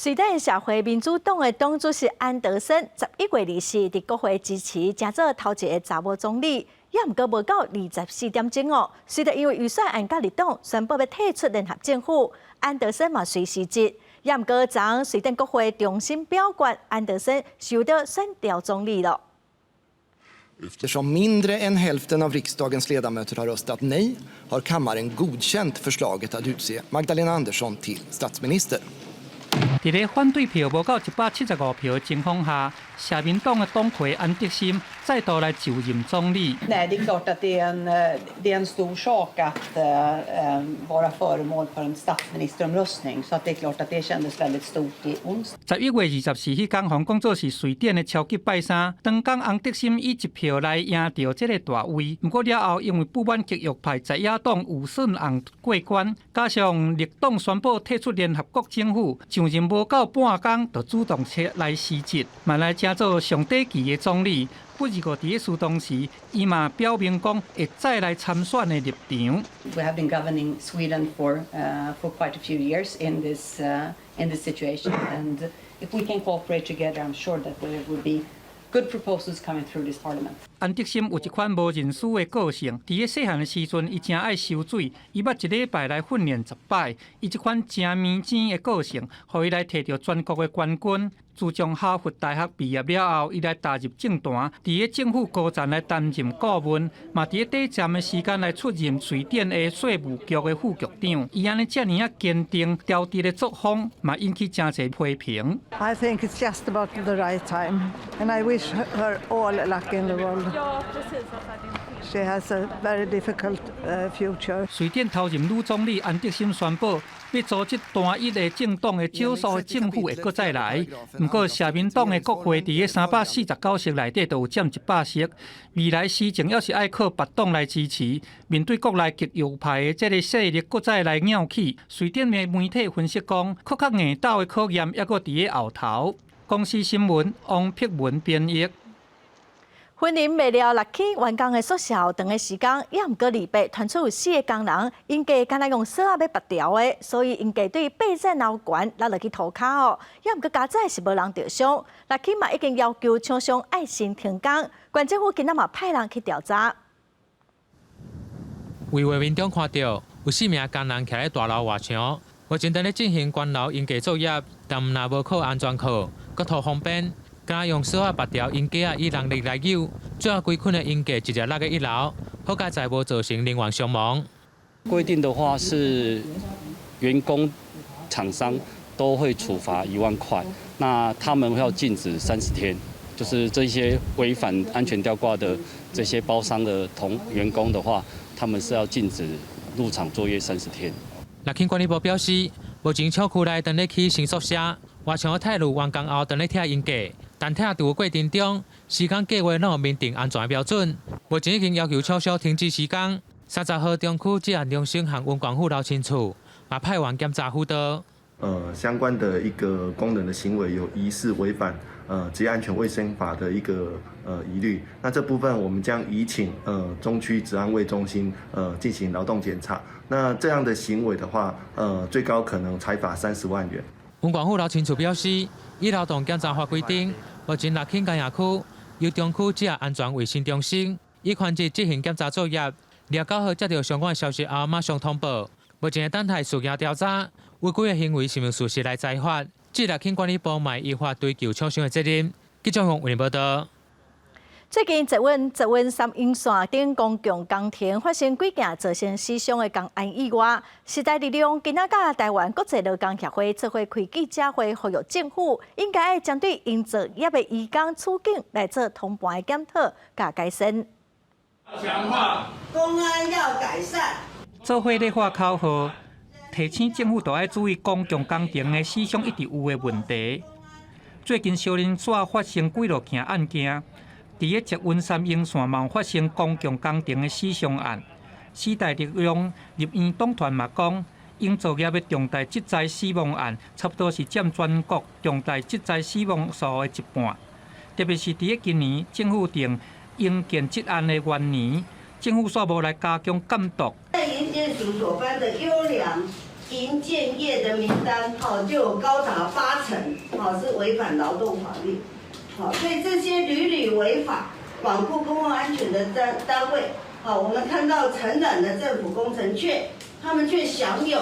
瑞典社會民主黨的黨主席安德森11月24佇國會支持，成做頭一个查某總理，也毋過無夠24點鐘哦。隨著因為預算案佮綠黨宣布欲退出聯合政府，安德森嘛隨辭職，也毋過昨瑞典國會重新表決，安德森受到選調總理囉。 Eftersom mindre än hälften av riksdagens ledamöter har röstat nej har kammaren godkänt förslaget att utse Magdalena Andersson till statsminister. 佇咧反對票無夠175票的情況下，社民黨的黨魁安德森再度來就任總理。 Nej, det är klart att det är en stor sak att vara föremål för en statsministeromröstning. Så att det är klart att det kändes väldigt stort i onsdags. 11月24彼工，予人講做是瑞典的超級拜三，當工安德森以一票來贏著這个大位。毋過了後，因為不滿極右派在野黨預算案過關，加上綠黨宣布退出聯合國政府，上任無夠半工就主動出來辭職，嘛來成做上短期的總理。不過佇咧辭當時，伊嘛表明講會再來參選的立場。 We have been governing Sweden for quite a few years in this situation, and if we can cooperate together, I'm sure that there will be good proposals coming through this parliament. 安德森有一款無認輸的個性，佇咧細漢的時陣，伊誠愛泅水，伊捌一禮拜來訓練10擺。伊這款誠謐精的個性，予伊來摕著全國的冠軍。自從哈佛大學畢業了後，伊來踏入政壇，佇咧政府高層來擔任顧問，嘛佇咧短暫的時間來出任瑞典的稅務局的副局長。伊按呢遮爾仔堅定、調直的作風，嘛引起誠濟批評。 I think it's just about the right time, and I wish her all luck in the world. She has a very difficult future. 瑞典頭任女總理安德森宣布，欲組織單一的政黨的少數的政府會閣再來。毋過社民黨的國會佇咧349席內底，就有佔100席。未來施政猶是愛靠別黨來支持。面對國內極右派的這个勢力閣再來拗起，瑞典的媒體分析講，閣較硬鬥的考驗猶閣佇咧後頭。公視新聞王碧文編譯。雲林賣了六間員工的宿舍長的時間，猶毋過禮拜傳出有四个工人，𪜶家敢若用索仔欲拔牢的，所以𪜶家對8層樓懸落落去塗跤哦。猶毋過佳哉是無人著傷，六輕嘛已經要求廠商愛先停工，縣政府今仔嘛派人去調查。畫面中看著有四名工人徛佇大樓外牆，目前正咧進行關樓鷹架作業，但毋但無扣安全銬，閣圖方便，敢用索仔縛牢鷹架仔以人力來扭，最後規捆的鷹架直接落去一樓，好佳哉無造成人員傷亡。規定的話是員工、廠商都會處罰1萬塊，那他們要禁止30天，就是這些違反安全吊掛的這些包商的同員工的話，他們是要禁止入場作業30天。樂慶管理部表示，目前廠區內正咧起新宿舍，外牆太魯完工後，正咧拆鷹架，但拆除過程中，施工計劃攏有明定安全標準。目前已經要求廠商停止施工。30號中區職安中心和運管府樓清處，也派員檢查輔導。相關的一個工人的行為有疑似違反職業安全衛生法的一個疑慮，那這部分我們將移請中區職安衛中心進行勞動檢查。那這樣的行為的話，最高可能裁罰30萬元。運管府勞青處表示，依勞動檢查法規定，目前樂慶工業區由中區職業安全衛生中心依權責執行檢查作業。29號接到相關消息後，馬上通報。目前等待事件調查，違規的行為是毋是事實來裁罰？這樂慶管理部嘛依法追究廠商的責任。記者為您報道。最近捷運三鶯線頂公共工程發生幾件造成死傷的工安意外，時代力量今仔佮台灣國際勞工協會做伙開記者會，呼籲政府應該針對營造業的移工處境來做通盤的檢討佮改善。強化工安要改善。做伙咧喊口號，提醒政府著愛注意公共工程的死傷一直有的問題。最近相連紲發生幾落件案件，佇咧捷運三鶯線嘛發生公共工程的死傷案。時代力量立院黨團嘛講，營造業的重大職災死亡案，差不多是佔全國重大職災死亡數的一半。特別是佇咧今年政府定營建職安的元年，政府煞無來加強監督。在營建署所頒的優良營建業的名單，吼就有高達8成，吼是違反勞動法律，好，所以這些屢屢違法、罔顧公共安全的單單位，好，我們看到承攬的政府工程卻，他們卻享有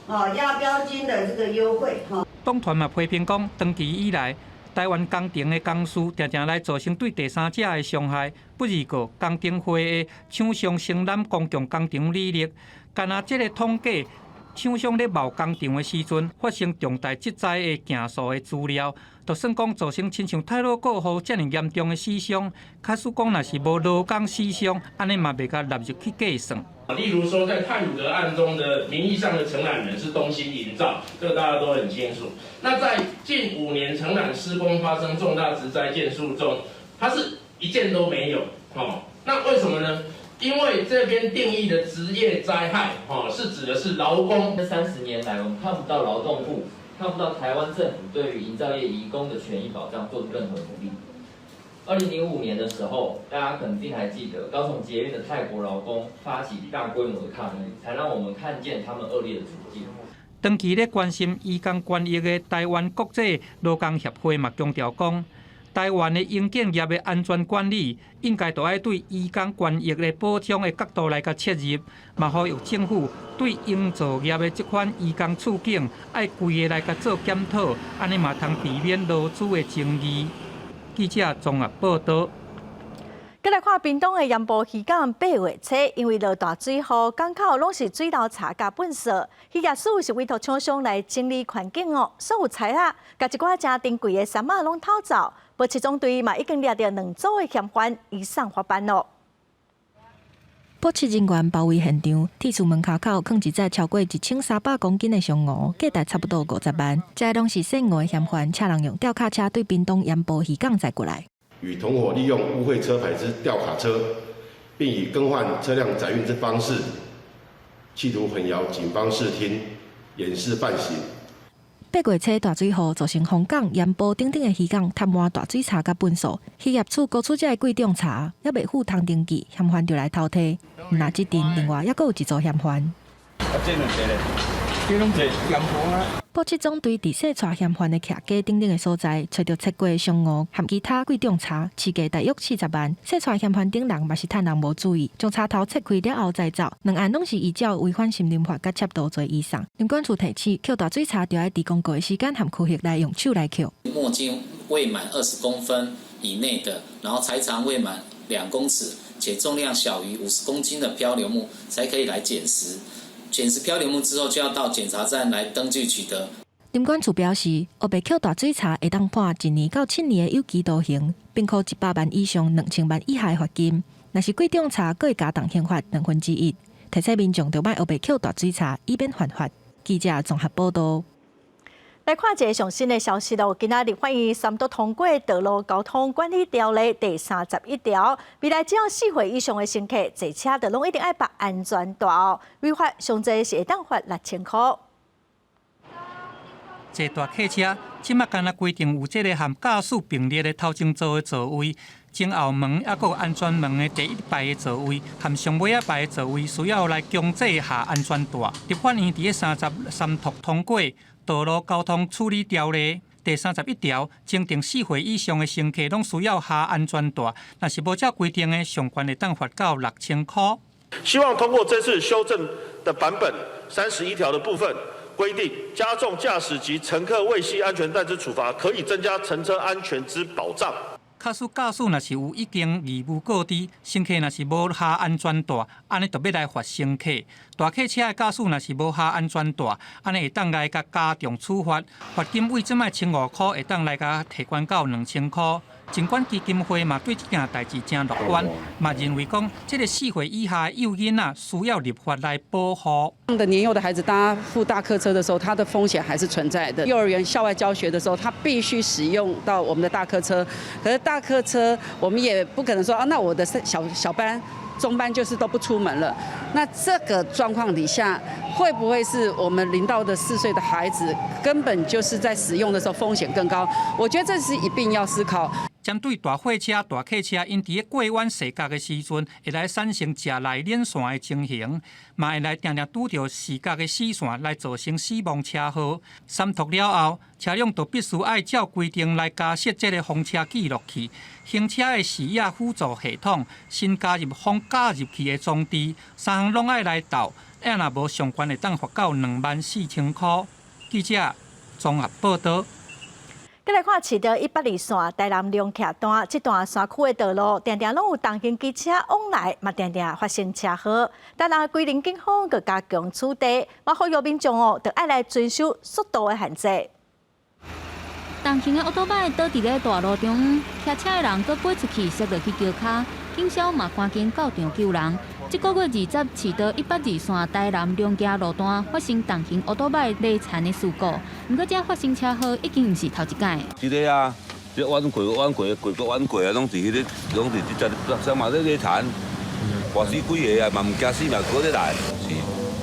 啊押標金的這個優惠，哈。黨團嘛批評講，長期以來，台灣工程的公司定定來造成對第三者的傷害，不而過工程會的廠商承攬公共工程履歷，干焦這个統計，廠商咧貿工程的時陣發生重大職災的件數的資料，就算講造成親像太魯閣號遮爾嚴重的死傷，假使講若是無勞工死傷，按呢嘛袂共納入去計算。例如說，在太魯閣案中的名義上的承攬人是東興營造，這個大家都很清楚。那在近5年承攬施工發生重大職災件數中，它是一件都沒有。哦，那為什麼呢？因為這邊定義的職業災害，哦，是指的是勞工。這30年來，我們看不到勞動部，看不到台灣政府對於營造業移工的權益保障做出任何努力。2005年的時候，大家肯定還記得高雄捷運的泰國勞工發起大規模的抗議，才讓我們看見他們惡劣的處境。長期咧關心移工權益的台灣國際勞工協會嘛強調講，台灣的營建業的安全管理應該都愛對移工權益的保障的角度來共切入，嘛呼籲政府對營造業的這款移工處境愛規个來共做檢討，按呢嘛通避免勞資的爭議。記者綜合報道。閣來看屏東的鹽埔漁港8月初，因為落大水雨，港口攏是水流柴佮糞埽。漁業署是委託廠商來整理環境哦，所有柴仔佮一寡誠珍貴的衫仔攏偷走。保七總隊嘛已經掠著兩組的嫌犯，移送法辦咯。保七人員包圍現場，鐵厝門跤口囥一載超過1300公斤的香魚，價值差不多50萬。這攏是姓吳的嫌犯，請人用吊卡車對屏東鹽埔漁港載過來。與同夥利用污穢車牌之吊卡車，並以更換車輛載運之方式，企圖混淆警方視聽，掩飾犯行。8月初大水雨造成鳳港、鹽埔等等的漁港塌滿大水柴佮糞埽，漁業署估出這个貴重柴，猶未赴通登記，嫌犯就來偷提。毋但這陣，另外猶閣有一組嫌犯。啊，這兩隻咧，這攏是嫌犯啊。埔七總隊佇洗車嫌犯的徛家等等的所在，揣著切過香芋和其他貴重柴，市價大約40萬。洗車嫌犯等人嘛是趁人無注意，將柴頭切開了後再走。兩案攏是依照違反森林法佮竊盜罪移送。林管處提醒，抾大水柴著愛佇公告的時間和區域來用手來抾。墨徑未滿20公分以內的，然後材長未滿2公尺，且重量小於50公斤的漂流木，才可以來撿拾。撿拾漂流木之後，就要到檢查站來登記取得。林管處表示，烏白抾大水柴會當判1年到7年的有期徒刑，並科100萬以上2000萬以下的罰金。若是貴重柴，閣會加重刑罰1/2。提醒民眾著莫烏白抾大水柴，以免犯法。記者綜合報道。來看一个上新的消息咯，今仔日法院三讀通過《道路交通管理條例》第31條，未來只要4歲以上的乘客坐車，就攏一定愛綁安全帶哦。違法上濟是會當罰6000箍。坐大客車，這馬干焦規定有這个含駕駛並列的頭前座的座位，前後門抑閣有安全門的第一排的座位，含上尾仔排的座位，需要來強制下安全帶。立法院佇咧33讀通過《道路交通處理條例》第31條，增訂4歲以上的乘客攏需要下安全帶，若是無照規定的，上懸會當罰到6000箍。希望通過這次修正的版本31條的部分規定，加重駕駛及乘客未繫安全帶之處罰，可以增加乘車安全之保障。假使駕駛若是有一定義務告知，乘客若是無下安全帶，按呢就欲來罰乘客。大客車的駕駛若是無下安全帶，按呢會當來共加重處罰，罰金為這擺1500箍會當來共提懸到2000箍。疾管基金會嘛對這件代誌誠樂觀，嘛認為講這个4歲以下幼囡仔需要立法來保護。的年幼的孩子搭附大客車的時候，他的風險還是存在的。幼兒園校外教學的時候，他必須使用到我們的大客車，可是大客車我們也不可能說啊，那我的小小班、中班就是都不出門了。那這個狀況底下，會不會是我們0到4歲的孩子根本就是在使用的時候風險更高？我覺得這是一定要思考。針對大貨車、大客車，𪜶佇咧過彎踅角的時陣，會來產生食內輾線的情形，嘛會來定定拄著死角的死線，來造成死亡車禍。三讀了後，車輛就必須愛照規定來加設這个封車記錄器、行車的視野輔助系統、新加入防駕入器的裝置，三項攏愛來鬥，啊若無上懸會當罰到24,000箍。記者綜合報道。閣來看市道182線台南龍徛段，這段山區的道路，定定攏有重型機車往來，嘛定定發生車禍。台南龜苓警方閣加強取締，嘛呼籲民眾哦，著愛來遵守速度的限制。重型的歐多擺倒佇咧大路中，騎車的人閣飛出去，摔落去橋跤，警消嘛趕緊到場救人。這个月20市道182線台南龍徛路段發生重型歐多擺犁田的事故，毋過這發生車禍已經毋是頭一擺。這个啊，這彎過彎過過過彎過啊，攏佇彼个，攏佇這隻啥嘛咧犁田，跋死幾个啊，嘛毋驚死嘛，閣咧來。是，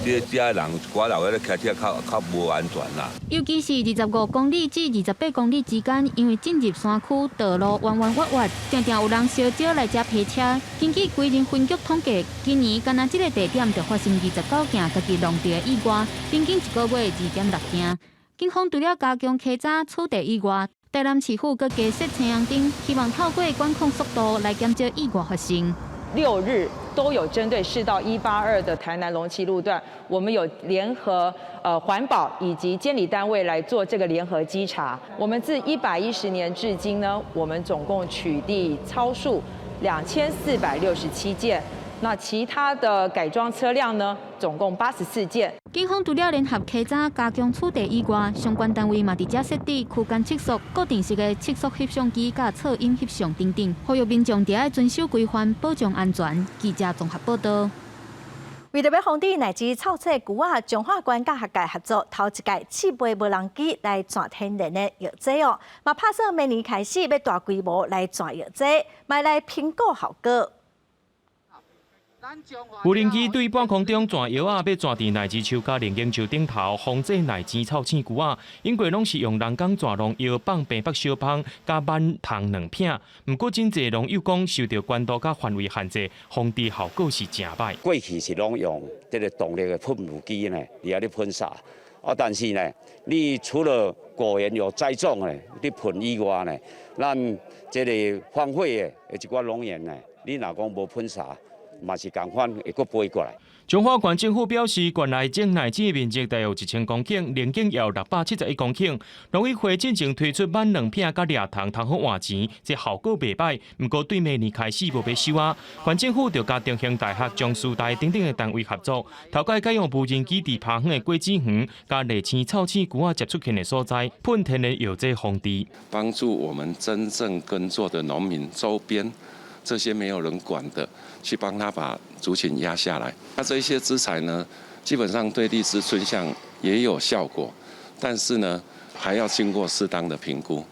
這遮人一寡老咧騎車較較無安全啦。尤其是25公里至28公里之間，因為進入山區，道路彎彎彎彎，定定有人相招來遮泊車。根據龜苓分局統計，今年干焦這个地點就發生29件家己弄著的意外，平均一个月2.6件。警方除了加強稽查取締以外，台南市府閣加設青紅燈，希望透過管控速度來減少意外發生。 6日都有針對市道182的台南龍崎路段，我們有聯合環保以及監理單位來做這個聯合稽查。我們自110年至今呢，我們總共取締超速2467件。那其他的改裝車輛呢，總共84件。警方除了聯合稽查加強取締以外，相關單位嘛佇遮設置區間測速、固定式的測速翕相機、佮噪音翕相等等，呼籲民眾著愛遵守規範，保障安全。記者綜合報道。為著欲防止奶膣臭臭龜仔，彰化縣佮學界合作，頭一擺試飛無人機來鑽天然的藥劑哦。嘛拍算明年開始欲大規模來鑽藥劑，嘛來評估效果。無人機對半空中鑽藥仔，欲鑽佇奶子樹佮龍眼樹頂頭，防治奶子臭青龜仔。英國攏是用人工鑽農藥放白北小蜂佮蠓蟲兩片。毋過真濟農友講，受著溫度佮範圍限制，防治效果是誠䆀。過去是攏用這个動力的噴霧機呢，佇遐咧噴灑。啊，但是呢，你除了果園有栽種的，你噴以外呢，咱這个荒廢的一寡農園呢，你若講無噴灑，嘛是仝款會閣飛過來。彰化縣政府表示，縣內種奶子面積大約1000公頃，龍井有671公頃。農委會進前推出蠓卵片佮掠蟲通好換錢，這效果袂䆀。毋過對明年開始無欲收啊。縣政府就佮中興大學、彰師大等等的單位合作，頭擺改用無人機佇拍遠的果子園、佮麗青臭青龜仔接觸的所在，噴天然藥劑防治，幫助我們真正耕作的農民周邊。這些沒有人管的，去幫他把族群壓下來。那這些資材呢，基本上對荔枝椿象也有效果，但是呢，還要經過適當的評估。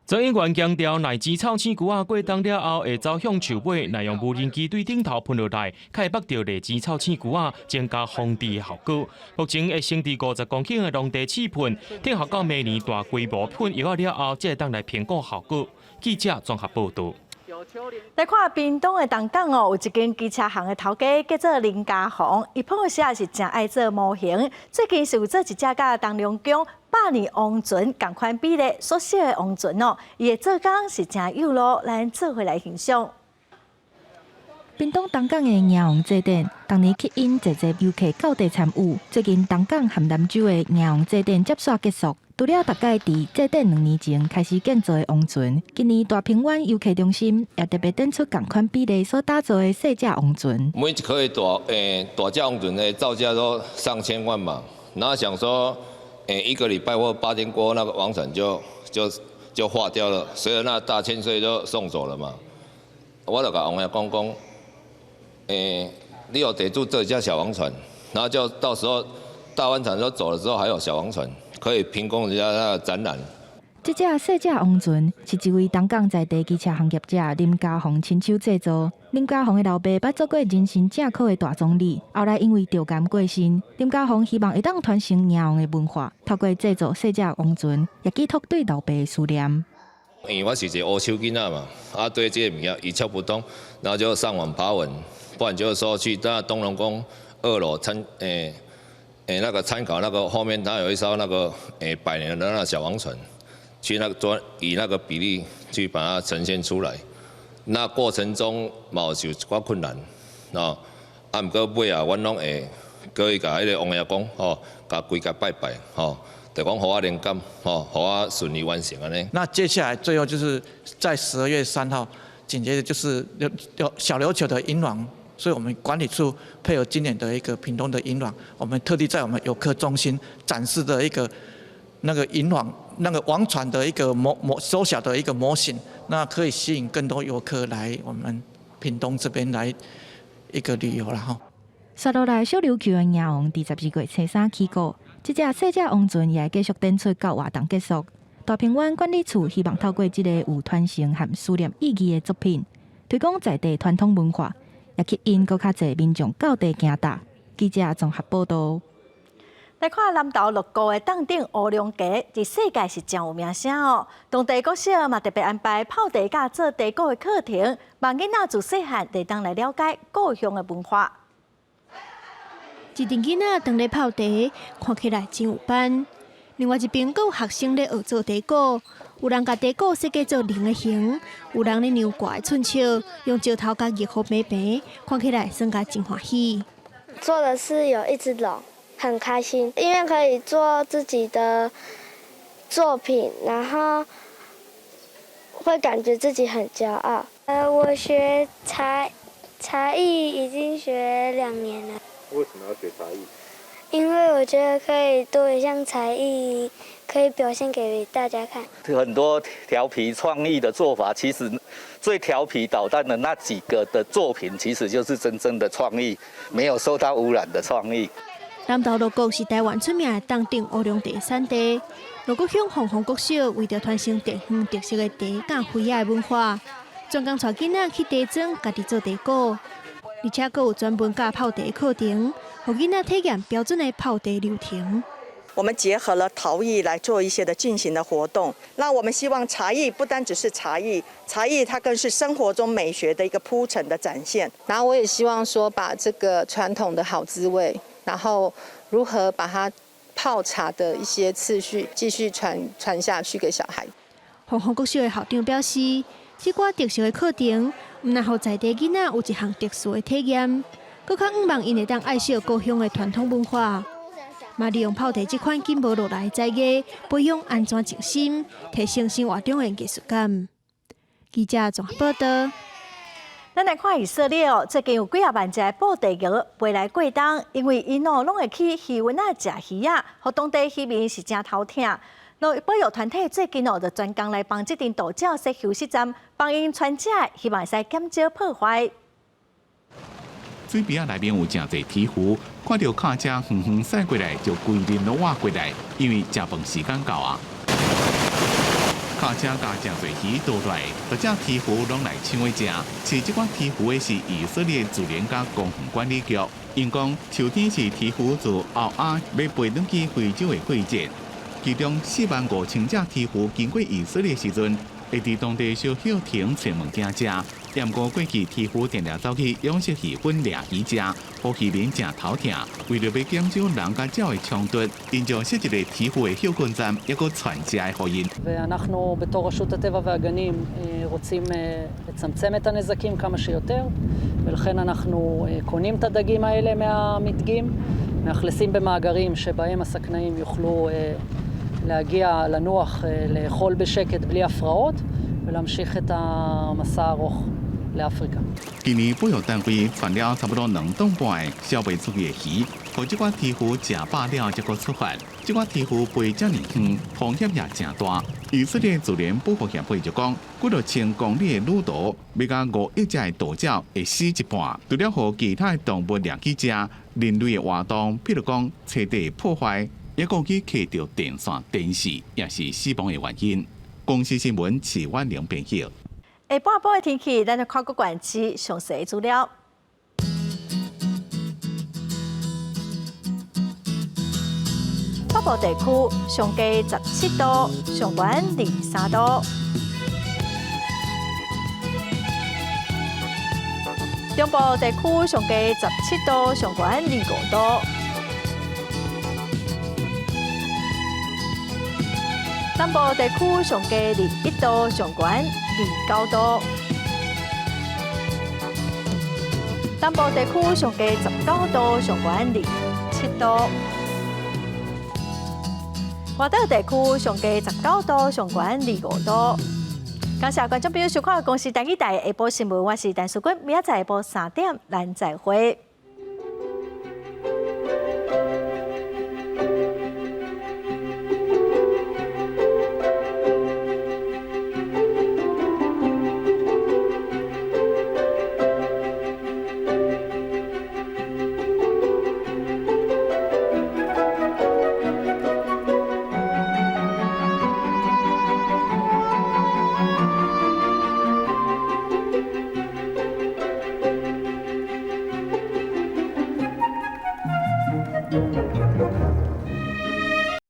曾議員強調，奶子臭青龜仔過冬了後會走向樹尾，若用無人機對頂頭噴落來，較會縛著荔枝臭青龜仔，增加防治效果。目前會先佇50公頃的農地試噴，等候到明年大規模噴藥仔了後，才會當來評估效果。記者綜合報導。來看屏東的東港哦，有一間機車行的頭家叫做林家宏，伊平常時是誠愛做模型，最近是有做一隻佮東龍宮百年王船仝款比例縮小的王船哦，伊的做工是誠幼咯，咱做伙來欣賞。屏東東港的迎王祭典，逐年吸引濟濟遊客到地參與。最近東港和南州的迎王祭典接煞結束，除了逐屆佇祭典2年前開始建造的王船，今年大平灣遊客中心也特別展出仝款比例所打造的細隻王船。每一顆大大隻王船的造價都上千萬嘛，然後想說一個禮拜或8天過後，那個王船就化掉了，所以那大千歲就送走了嘛。我就共王爺講講。你有地主做一架小王船，然後就到時候大王船都走了之後，還有小王船可以憑空人家那個展覽。這隻細隻王船是一位東港在地機車行業者林家宏親手製造。林家宏的老爸捌做過人生正科的大總理，後來因為著癌過身。林家宏希望會當傳承迎王的文化，透過製造細隻王船，也寄託對老爸的思念。因為我是一個烏手囡仔嘛，啊對這个物件一竅不通，然後就上網爬文。不然就是說去那東隆宮二樓參那個參考那個後面，它有一艘那個百年的那個小王船，去那個做以那個比例去把它呈現出來。那過程中嘛有一寡困難，哦，啊毋過尾啊，阮攏會閣去共彼个王爺講，吼，共規家拜拜，吼，就講予我靈感，吼，予我順利完成按呢。那接下來最後就是在12月3號，緊接着就是小琉球的迎王。所以我們管理處配合今年的一個屏東的迎王，我們特地在我們遊客中心展示的一個那個迎王那個王船的一個模縮小的一個模型，那可以吸引更多遊客來我們屏東這邊來一個旅遊啦吼。紲落來小琉球的迎王佇12月初三起鼓，這隻細隻王船也會繼續展出到活動結束。大平灣管理處希望透過這個有傳承和思念意義的作品，推廣在地傳統文化。也吸引閣較濟民眾到地行踏。記者綜合報導。來看南投鹿谷的凍頂烏龍茶，佇世界是誠有名聲哦。當地國小嘛特別安排泡茶佮做茶果的課程，讓囡仔自細漢就當來了解故鄉的文化。一陣囡仔當咧泡茶，看起來真有班。另外一邊，閣有學生咧學做茶果，有人共茶果設計做龍的形，有人咧量掛寸尺，用石頭共捏予平平，看起來耍甲真歡喜。做的是有一隻龍，很開心，因為可以做自己的作品，然後會感覺自己很驕傲。我學茶藝已經學2年了。為什麼要學茶藝？因為我覺得可以多一項才藝，可以表現給大家看。很多調皮創意的做法，其實最調皮搗蛋的那幾個的作品，其實就是真正的創意，沒有受到污染的創意。南投鹿谷是台灣出名的凍頂烏龍茶產地，鹿谷鄉鳳凰國小為著傳承地方特色的茶佮花仔的文化，專工帶囡仔去茶莊，家己做茶果。而且閣有專門教泡茶課程，予囡仔體驗標準的泡茶流程。我們結合了陶藝來做一些的進行的活動，那我們希望茶藝不單只是茶藝，茶藝它更是生活中美學的一個鋪陳的展現。然後我也希望說，把這個傳統的好滋味，然後如何把它泡茶的一些次序繼續傳下去給小孩。鳳凰國小的校長表示，這寡特色的課程，毋但予在地囡仔有一項特殊的體驗，閣較向望𪜶會當愛惜故鄉的傳統文化。嘛，利用泡茶這款緊無落來的才藝，培養安全靜心，提升生活中的藝術感。記者綜合報道。咱來看以色列哦，最近有幾仔萬隻布袋鷗飛來過冬，因為𪜶哦攏會去魚塭仔食魚仔，予當地漁民是誠頭疼。保育團體最近哦，就專工來幫這陣渡鳥設休息站，幫𪜶傳食，希望會使減少破壞。水邊仔內面有誠濟鹈鶘，看著卡車遠遠駛過來，就規陣攏倚過來，因為食飯時間到啊。卡車共誠濟魚倒落來，逐隻鹈鶘攏來搶去食。飼這款鹈鶘的是以色列自然佮公園管理局，𪜶講秋天是鹈鶘自歐亞欲飛轉去非洲的季節，其中45,000隻鹈鶘經過以色列時陣，會佇當地小歇停揣物件食。毋過過去鹈鶘定定走去養殖魚塭掠魚食，予漁民誠頭疼。為著欲減少人佮鳥的衝突，𪜶就設一个鹈鶘的歇睏站，猶閣傳食的予𪜶。 ואנחנו בתור רשות הטבע והגנים רוצים לצמצם את הנזקים כמה שיותר, ולכן אנחנו קונים את הדגים האלה מהמדגים, מאכלסים במאגרים שבהם השקנאים יוכלו להגיע, לנוח, לאכול בשקט בלי הפרעות, ולהמשיך את המסע הארוך לאפריקה. 今年保育單位傳了差不多2噸半銷袂出去的魚，予這寡鹈鶘食飽了才閣出發。這寡鹈鶘飛遮爾遠，風險也誠大。以色列自然保護協會就講，幾若千公里的旅途，欲共5億隻的渡鳥會死一半。除了予其他的動物掠去食，人類的活動，譬如講棲地破壞，抑閣去磕著電線、電視，也是死亡的原因。公視新聞徐婉玲編譯。下半晡的天氣，咱來看各縣市詳細資料。北部地區上低17度，上懸23度。中部地區上低17度，上懸25度。南部地區上低21度，上懸29度。東部地區上低19度，上懸27度。外島地區上低19度，上懸25度。感謝觀眾朋友收看《公視台語台》下晡新聞，我是陳淑君，明仔載下晡3點，咱再會。